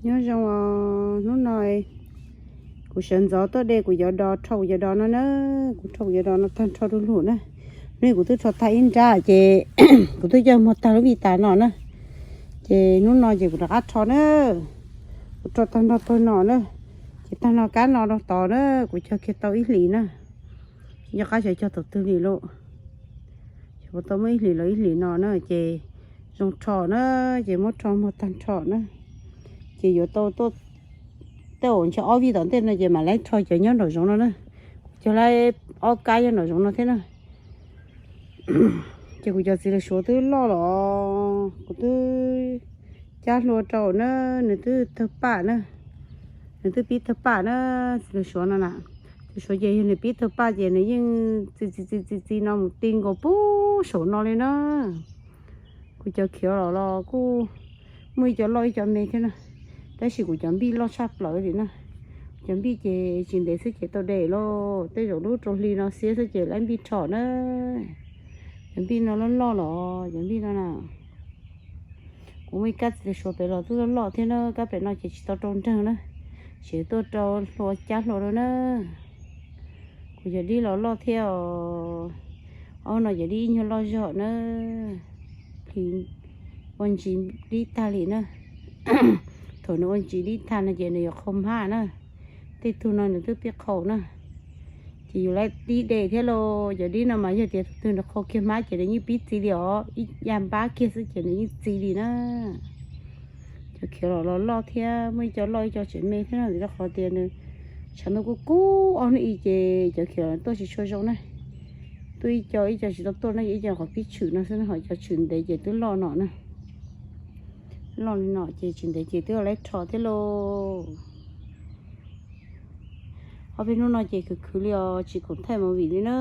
Nyob zoo os, hnub no kuv sawv ntxov tuaj de kuv cov dos, rho kuv cov dos no na. Kuv rho kuv cov dos no tag nrho du lug na. Hnub no kuv twb rho tag ib nrab ces kuv twb coj muag tag lub vij tas no na. Ces hnub no ces kuv rov qab rho na. Kuv rho tag nrho tag no na. Ces tag no kab no rau tod na, kuv cog kiag tau ib hlis na. Nco qab xyov cog thaum twg li lauj. Xyov puas tau muaj ib hlis los ib hlis no na ces zoo rho na, ces muab rho muag tag nrho na. Ces yuav tau tuaj tej zaum ntshe ob vij tom ntej no ces mam li rho cov nyob nraum zoov no na. Kuv cog lawm ob kab nyob nraum zoov no thiab na. Ces kuv cov txiv laug suav twb loj los kuv twb cab hlua rau na, nws twb tawg paj na. Nws twb pib tawg paj na, txiv laug suav no na. Txiv suav ces yog nws pib tawg paj ces nws yeej txi txi txi txi txi no mus ti nkaus puag saum no li na. Kuv cov khiav los los kuj muaj ib co loj ib co me thiab na, tab sis kuv cov npij loj tshaj plaws li na. Cov npij ces tsis ntev xwb ces tau de lauj, tej zaum lub rau hli no xiab xwb ces lawv npij rho na. Cov npij no loj loj los cov npij no na. Kuv muaj ib kab txiv laug suav pem los twb loj loj thiab na, kab pem no ces tsis tau rau nreeg na, tseem tuaj rau hlua cab hlua rau na. Kuv cov dib los loj thiab os. Ob no cov dib ib nyuag loj zog na. Plis ua ntsis dib tag li na. Thaum nws ua ntsis dib tag no ces nws yuav qhau hmab na. Tej tug no nws twb pib qhau na. Ces yus lawv dib de thiab lauj, cov dib no mas yog tias tus twg nws qhau kiag hmab ces nws yeej pib txi li os, ib ya npab kiag xwb ces nws yeej txi li na. Cov khiav los los loj thiab, muaj ib co loj ib co tseem me thiab no, vim rau qhov tias nws tshav ntuj kub kub ob hnub ib ces cov khiav los tuaj tsis tshua zoo na. Tuaj ib co ib co tsis tau tuaj na, ib co qhov pib tshwm no xwb na, ho cov tshwm ntev ces twb loj no na. Loj li no ces tsis ntev ces twb lawv rho thiab lauj. Ob peb hnub no ces khwv khwv li os, tsis khoom thaij movie li na.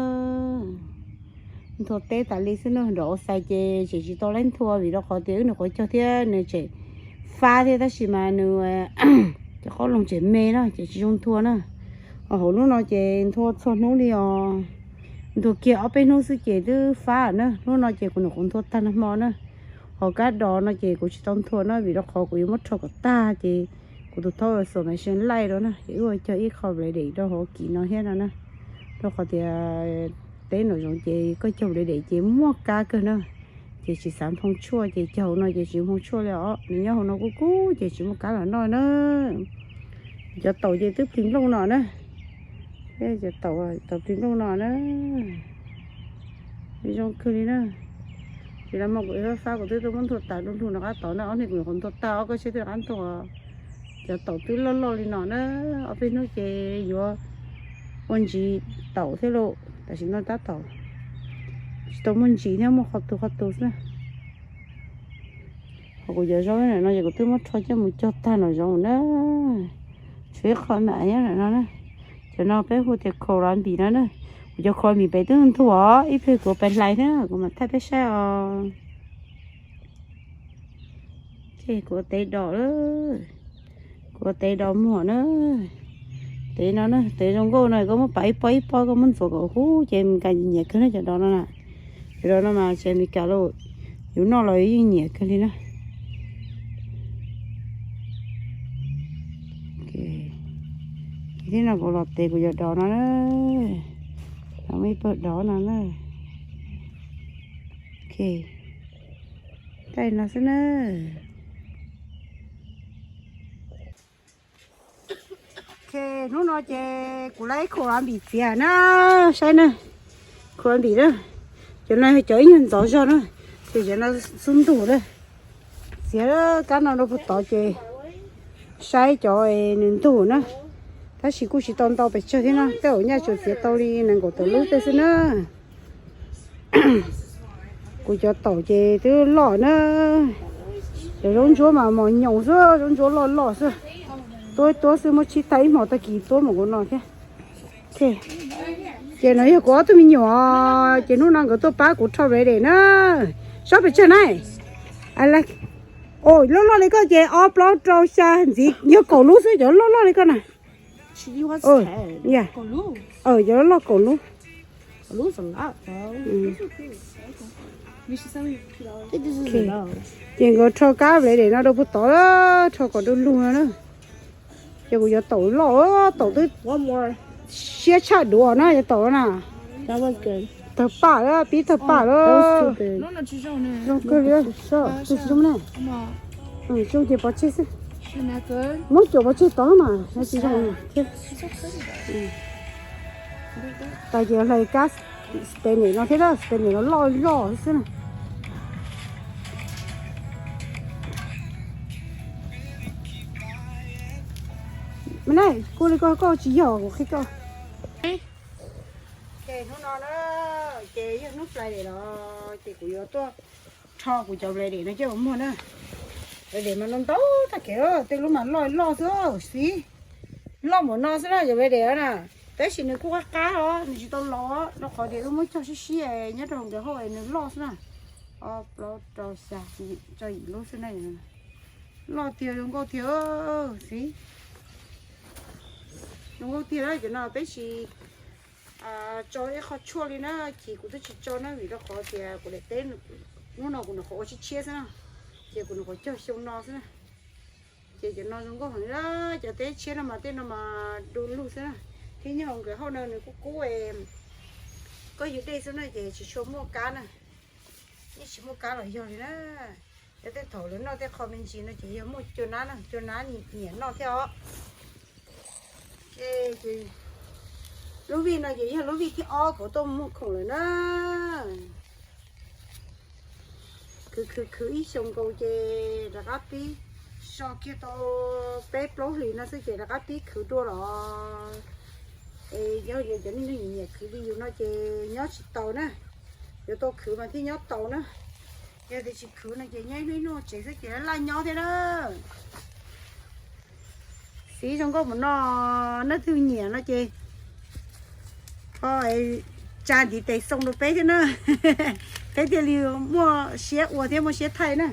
Nthua teb tas li xwb na, nram ua xais ces tseem tsis tau lawv nthua vim rau qhov tias wb nws quav cog thiab nws tseem fab thiab, tab sis mas nws cov qoob loo tseem me na ces tsis zoo nthua na. Hauv lub no ces nthua txhua hnub li os. Nthua kiag ob peb hnub xwb ces twb fab na. Hnub no ces kuv nws quav nthua tag nag hmo na. Ho kab dos no ces kuv tsis tau nthua na, vim rau qhov kuv yuav muab rho kom tag ces kuv tus thaub xuas machine laij rau na, ces wb ua cog ib qho ble dem rau hauv kis no thiab no na. Rau qhov tias teb nraum zoov ces koj cog ble dem ces muaj kab kawg na, ces tsis xav nphoo tshuaj, ces cog hauv no ces tsis nphoo tshuaj li os. Nws nyob hauv no kub kub ces tsis muaj kab los noj na. Cov taum ces twb plis nplooj no na. Cov taum, taum plis nplooj no na. Zoo kawg li na. Ces lawv mas kuv fab fab kuv twb tuaj muab nthua tas du lug no qab tod na, ob hnub kuv nyuam qhuav nthua tag ob koj siab twb rov qab nthua. Cov taum twb loj loj li no na, ob peb hnub ces yuav ua ntsis taum thiab lauj, tam sim no tab tom tsis tau muaj ntsis thiab, muaj qhov tus qhov tus xwb na. Ho kuv cov zaub no ces kuv twb muab rho coj mus cog tag nraum zoov na. Tshuav ib qho mam nyob ntawm no na. Cov no peb hu tias khaus los npim no na. Kuv cov khaus los npim pem twb ntuag, ib pliag kuv pem hlais thiab kuv mam thaij peb saib os. Ces kuv ua tev dos lawm, kuv ua tev dos muag na. Tev no na, tev zoo nkauj no koj muab pav ib pob ib pob koj muab ntxuav kom huv ces Meskas nyiam kawg na cov dos no na. Cov dos no mas tsev Meskas los yus noj los yeej nyiam kawg li na. Ces thiab no kuv los tev kuv cov dos no na. Los muaj ib pawg dos no na. Ok, thaij no xwb na. Ok, hnub no ces kuv lawv ib khaus los npim txiav na, saib na. Khaus los npim na, cov no yog cov ib nyuag ntxov zog na, ces cov no xub ntug na. Txiav kab no rau puag tod ces saib cov nws ntug na. Tab sis kuj tsis tau ntau pes tsawg thiab na, tej zaum nyaj tsuas txiav tau li nees nkaum tawm lub tej xwb na. Kuv cov taum ces twb loj na. Cov zaub ntsuab mas mos nyoos xwb, zaub ntsuab loj loj xwb. Tuab tuab xwb, muab tshib tag ib hmos tag kis tuab mus kuv no thiab. Ces no yog kuv ob tug me nyuam, ces hnub no nkawd tuaj pab kuv rho ble dem na. Sob pes tsawg na? O, loj loj li koj ces ob plaub rau xya ntxiv, yog kaum lub xwb cov loj loj li koj na. Cov loj loj kaum lub. Ces nkawd rho kab blev dem no rau puag tod, rho kom du lug no na. Ces kuv yuav taum loj, taum twb siab tshaj duav na, yuav taum na. Tawg pam lawm, pib tawg pam lawm. Zoo kawg li, zoo ces pov tseg xwb. Muab cuam pov tseg tod mas tsis zoo thiab. Tas ces hlais kab Spanish no thiab, Spanish no loj loj xwb na. Kuv li koj, koj tsis yog kuv qhia koj. Ces hnub no na, ces yog hnub Friday los ces kuv yuav tuaj rho kuv cov blev dem no coj mus muag na. Blev dem mas no ntau tag kev, tej lub mas loj loj xwb xwb. Loj npaum no xwb na cov blev dem na. Tab sis nws kuj qab qab os, nws tsis tau los, rau qhov tias wb muab cog sib sib nyob rau hauv nkawd hauj es nws loj xwb na. Ob plaub rau xya, tso yim lub xwb na. Loj tiag zoo nkauj tiag xwb. Zoo nkauj tiag cov no peb tsis tso ib qho tshuaj li na, chiv kuv twb tsis tso na vim rau qhov tias kuv daim teb hnub no kuv nyuam qhuav ua tshiab tshiab xwb na, ces kuv nyuam qhuav cog xyoo no xwb na. Ces cov no zoo nkauj heev na, cov teb tshiab no mas tej no mas du lug xwb na. Thiab nyob hauv nkawd hauj no nws kuj kub, koj yug dej xwb na ces tsis tshua muaj kab na. Yeej tsis muaj kab los yog li na. Yog tej thaum lawv noj tej qho me ntsis no ces yog muaj cua nab na, cua nab nyiam noj thiab os. Ces lub vij no ces yog lub vij thib ob kuv tuaj muag khoom lawm na. Khwv khwv khwv ib xyoos nkaus ces rov qab pib so kiag tau peb plaub hlis no xwb ces rov qab pib khwv dua los. Es yog cov neeg nyiam khwv li yus no ces nyob tsis taus na. Yuav tau khwv mas thiaj nyob taus na. Yog tias tsis khwv no ces nyob ib hnub ib hnub tsev xwb ces laj nyob thiab na. Xib zoo nkauj mus no, nej twg nyiam no ces ho tsa ntiv tes xoo rau peb thiab na. Peb thiaj li muaj siab ua thiab muaj siab thaij na.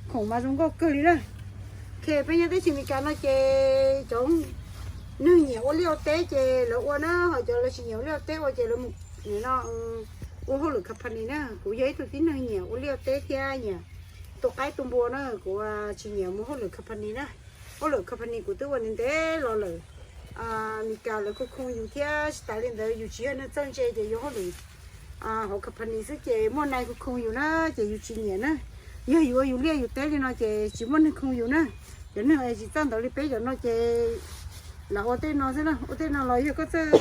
Khoom mas zoo nkauj kawg li na. Peb nyob teb chaws Amelikas no ces cov neeg nyiam ua liaj ua teb ces lawv ua na, ho cov lawv tsis nyiam ua liaj ua teb ua ces lawv mus no ua hauj lwm company na. Kuv yog ib tug tib neeg nyiam ua liaj ua teb thiab nyiam tu qaib tu npua na, kuv tsis nyiam mus hauj lwm company na. Hauj lwm company kuv twb ua ntev ntev los lawm. Amelikas lawv khoo khoo yus thiab tsis tas li ntawd yus tsis yog neeg txawj ntse ces yus hauj lwm hauv company xwb ces muaj nais khoo khoo yus na ces yus tsis nyiam na. Yog yus ua yus liaj yus teb li no ces tsis muaj neeg khoo yus na. Cov neeg tsis txawj ntawd li peb cov no ces lam ua tej no xwb na, ua tej no los yog koj txawj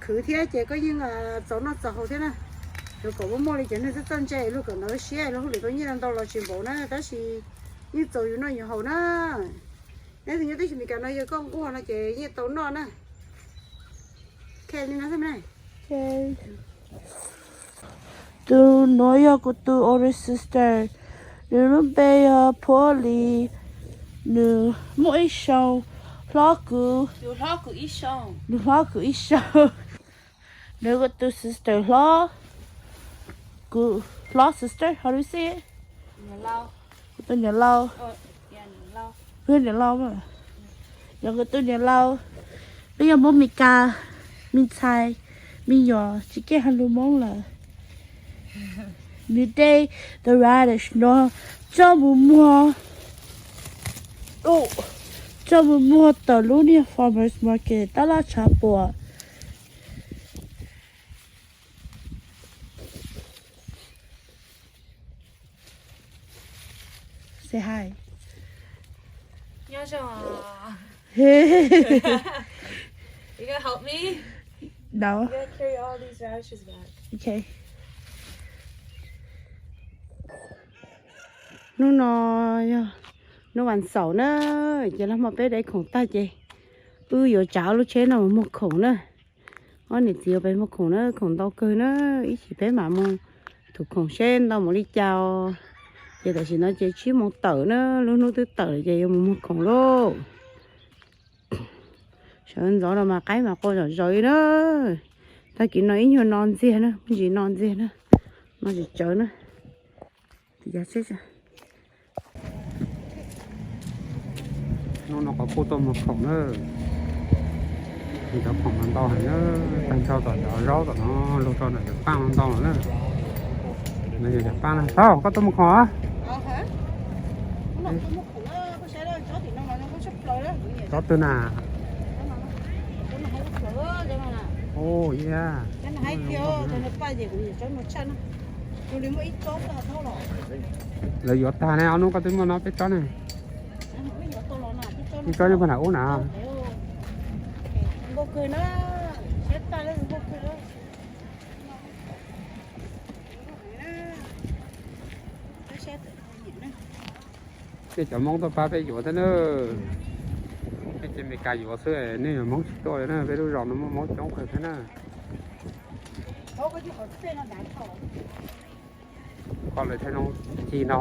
khwv thiab ces koj yeej txaus noj txaus haus thiab na. Yuav kom muaj muaj li cov neeg txawj txawj ntse luag kom ntawd siab luag hauj lwm tau nyiaj ntau los tsis npaum na tab sis yeej txaus yus noj yus haus na. Neb tus nyob teb chaws Amelikas no yog koj nquag no ces yeej tau noj na. Tus nuav yog kuv tus older sister, nws lub npe yog Phuab Lis, nws muaj ib xyoos, hlob kuv, nws hlob kuv ib xyoos. Nws kuv tus sister hlob, kuv hlob sister, how do you say it? Kuv tus niam laus, kuv niam laus, yog kuv tus niam laus, peb yog Hmoob Mes Kas, me ntxhais, me nyuam tsis keej hais lus Hmoob lawm. Nws de the radish no coj mus muag, coj mus muag tom lub niag farmers market tab laj tshav puam. Say hi. Nyob zoo. You gonna help me? No. You gotta carry all these radishes back. Okay. Hnub no yog hnub vas xaum na, ces los hmo peb dai khoom tag ces wb yuav tsav ob lub tsheb no mus muag khoom na. Ob niam txiv yuav peb muag khoom na, khoom ntau kawg na, ib chim peb mam mus thum khoom seb ntau mus li cas. Ces tam sim no ces tsib moos tawm na, lub hnub twb tawm lawm ces yuav mus muag khoom lauj. Sawv ntxov no mas qaib mas qua zom zaws li na. Tag kis no ib nyuag no ntxiag na, muaj ntsis no ntxiag na, no tsis tsawv na. Hnub no qhov kuj tuaj muag khoom na. Cov khoom mas ntau heev na, tag nrho tom cov zaub tom no luag rau ntawm cov paj no ntau lawm na. Yog cov pab na. Thaub, koj tuaj mus qhov? Tsob twg na? Ua, lawv yuav tag ne, ob hnub koj twb muaj no peb tsob ne. Ib tsob nyob puag nram ub na. Tej cov Hmoob tuaj pab peb yuav thiab na. Peb ces Meskas yuav xwb, nej yuav Hmoob tsis tuaj li na, peb lub zos no muaj Hmoob coob kawg thiab na. Koj lawv thiaj zoo cig no.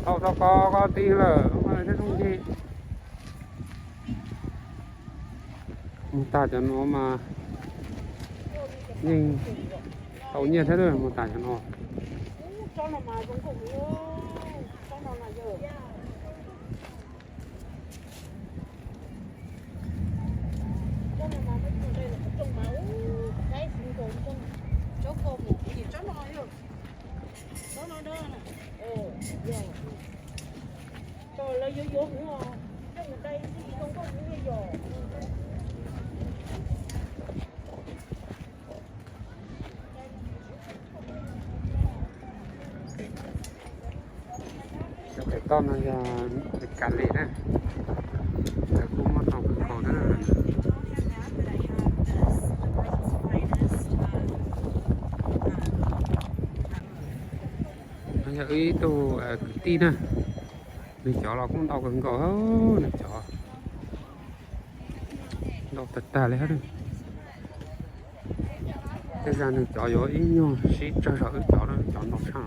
Thaub, txhob kov, koj tij lawm, koj lawv thiaj zoo cig. Mus tag cov no mas yeej tau nyiaj thiab na, mus tag cov no. Cov pem toj no yog Meskas li na, lawv kuj muaj tau kawg nkaus na. No yog wb ib tug kwv tij na, nws cov los kuj ntau kawg nkaus, nws cov ntau tag tag li hab. Tej zag nws cov yuav ib nyuag sib tsawg zog wb cov na, cov ntau tshaj.